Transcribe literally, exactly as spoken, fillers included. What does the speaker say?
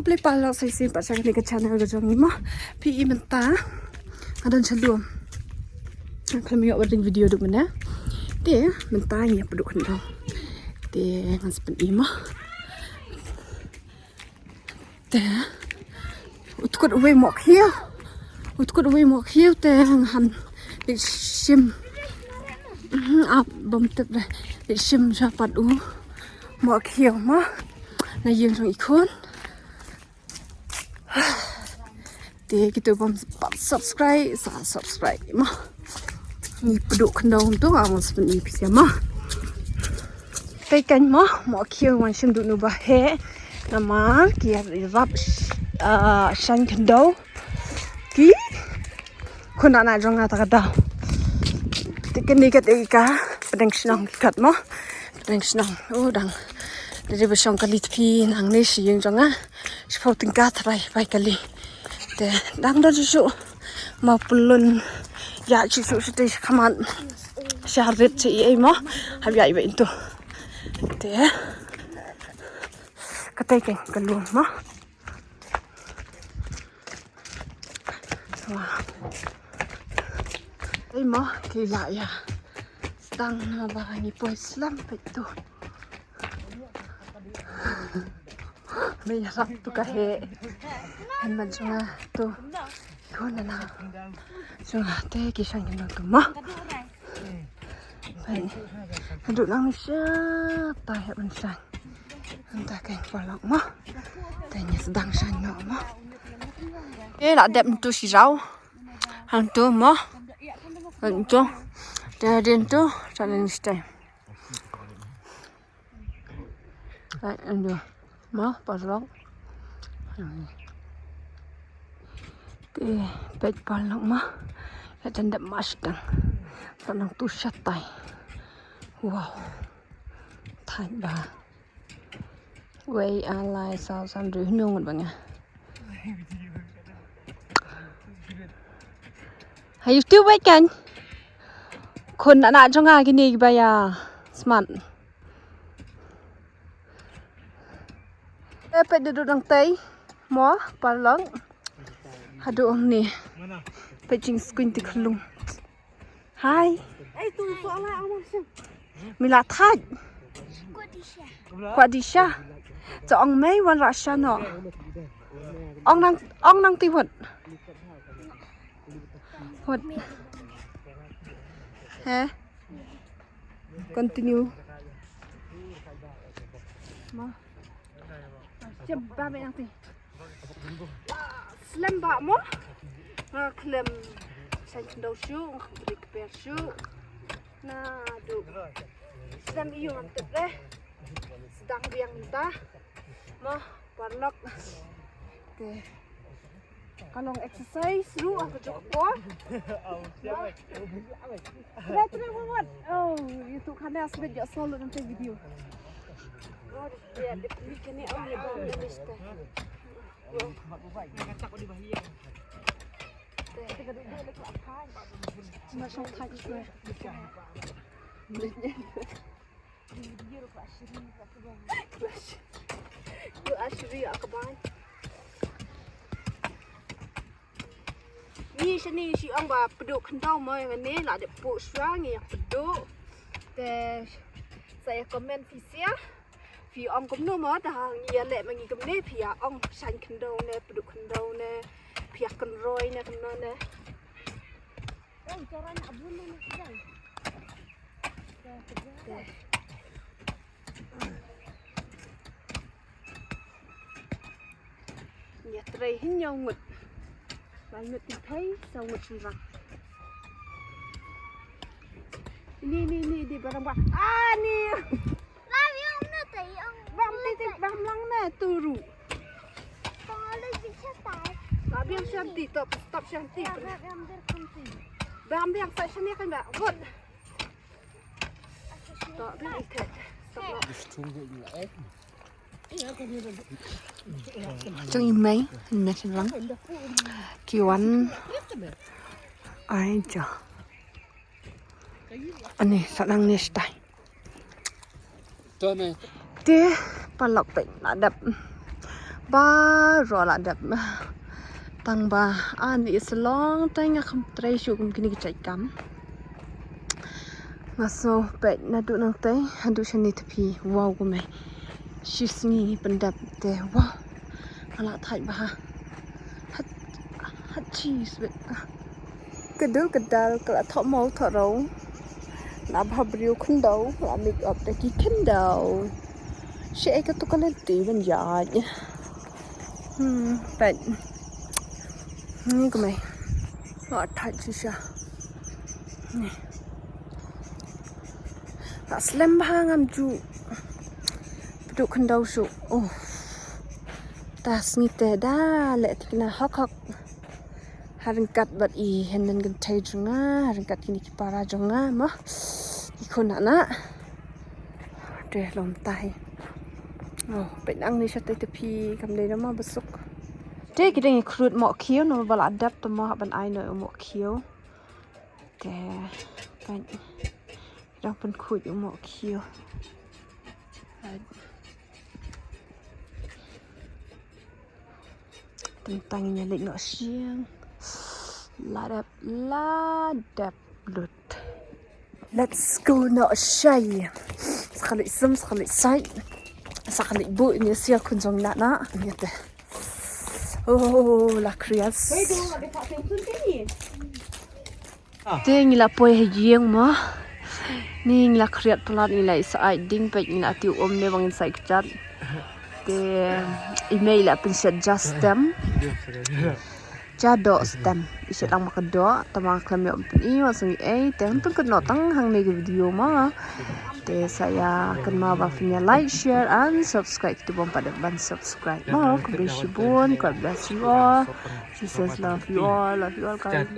Khublei paralok sa shisien pat sha kane ka channel ka jong ngi mo. Phi i mynta nga don sha lum. Nga khlem ïoh ban ring video duk mynne. Te mynta ngi ïa pduk khyndew. Te ngan sa pyni mo. Te u tkut uwei mo khiew. U tkut uwei mo khiew te nga han leit shim. Mhm, ap bam tep re. Leit shim sha pat u mo khiew mo. Na ïing jong i khun. Te kito bym pat subscribe sa subscribe mo. Ngi pduk khyndew to, nga mut sa pyni phi mo. Te kan mo, mo khiew wan shim duh nu ba heh. Namar ki ïarap, ah, shaiñ khyndew. Ki khun na jong nga ta ka daw. Te kane ka dei ka pdeng shnong ki kat mo. Pdeng shnong. Oh, dang. Dei ba shong kali tpi nangne sha ïing jong nga. Shiphew tyngka tharai bai kali. Te dang don shuh shuh. Mo pynlun ïa shuh shuh shuh te sha khmat. Sha rit sha ei ei mo. Hap ïa i ba into. Te. Katai kan ka lum mo. Wah. Ei mo, ki la ïa sdang na ba ngi poi slem peit tu. Me ïa rap tu ka heh. Hynmen jong nga tu. Ko na na. Jong nga te ki shang ki no tu mo. Peit. Haduh nang ni sha tai heh ban shang. Mynta kein paralok mo. Te ngi sdang shang noh mo. Eh, la dep ntu shi rau. Hangtu mo. Ntu. Te hadien tu, sa nang stai. Ai, ntu. Mo, paralok. Te peit paralok mo. La jan dep ma sdang. Sa nang tu shatai. Wow. Thait ba. Wei alai saw san rih nung ba nga. Ha YouTube wei kan. Khun na na jong nga kine kiba ïa smart. Eh, peit duh duh dang tei. Mo, paralok. Haduh ong ni. Peit jingskun ti khlung. Hai. Ei, tu soh la, amang sim. Mi la thait. Kwah dih sha. Kwah dih sha. Sa ong mei wan rah sha noh. Ong nang, ong nang ti wot. Wot. He. Continue. Ma. Shem ba me nang ti. Slem ba mo. Nga khlem shaiñ khyndew shuh, nga khlem kper shuh. Naduh slem ïa u ngam tip re. Sdang biang mynta. Mo, paralok. Te ka long exercise ruh ha kajuh ka por. Mo. Try, try, what, what? Oh, ïa tu khana sbet jok solo nang te video. Oh, dia, dia, dia kene, oh, dia, dia, dia, dia. Ngi shane ngi shu ong ba pduk khyndew mo, ïa kane la dep pduk shuwa ngi ïa pduk. Te sa ïa comment phi sha. Phi ong kumno mo, da ngi ïa leh ma ngi kumne, phi ïa ong shaiñ khyndew ne, pduk khyndew ne, phi ïa kynroi ne kumno ne. Ïa trei hynñiew ngut. Lai ngut kynthei, saw ngut shynrang. Ni, ni, ni, di barang ba. Ah, ni. Ba biang na tai, ong. Ba mti tai, ba mlang na tu ruh. Ba le bi sha tai. Ba biang sha mti, top, top sha mti. Ba biang ber kong ti. Ba biang sa shane kan ba. Good. Ba biang i te. Stop na. Jong i mei, i mei shynrang. Ki wan. Ai ja. Ani sa nang ni stai. Te paralok peit la dep Baroh la dep. Tang ba ani is long tang nga kham trei shuh kum kine ki jait kam. Nga sngew peit naduh nangtei haduh shane te phi. Wow, kumne shi sngi pyndep te wow. Nga la thait bha. Hat, hat cheese bit. Ka dur ka dar ka la thoh maw thoh raw. La bha briew khyndew, la make up da ki khyndew. Shi ei ka tu ka lynti ban ïaid. Hmm, peit. Ni kumne. Nga thait shisha. Ni. La slem bha ngam ju. Pynduh khyndew shuh. Oh. Ta sngi te da leh thikna hok hok. Ha ryngkat bad i hynmen kynthei jong nga, ha ryngkat kine ki para jong nga mo. Ki khun anak. Te lom tai. Oh, peit nangne shatei te phi kam dei na ma ba suk. Te ki dang ïa khrud moh khiew, namar ba la dep te mo hap ban ai noh u moh khiew. Te peit. Ki dang pynkhuid u moh khiew. Peit. Tang tang ïa leit noh sha ïing. La dep, la dep lut. Let's go noh sha ïing. Sa ka leit sum, sa ka leit sait. Sa ka leit buh ïa sia khun jong nga na. Ïa te. Oh, la khriat. Te ngi la poi ha ïing mo. Ni ngi la khriat palat, ngi la ïa sait ding, peit ngi la tiew um ne ba ngin sait kjat. Te i mei la pynshet ja stem. Ja doh stem. I shet lang ma ka doh, te ma khlem ïoh pyn-i, ma sngewbha ei, te hangtu kynnoh tang hangne ka video mo. Te sa ïa kynmaw ba phin ïa like, share and subscribe, to bym pat dep ban subscribe mo. Khublei shibun, God bless you all. Jesus love you all, love you all guys.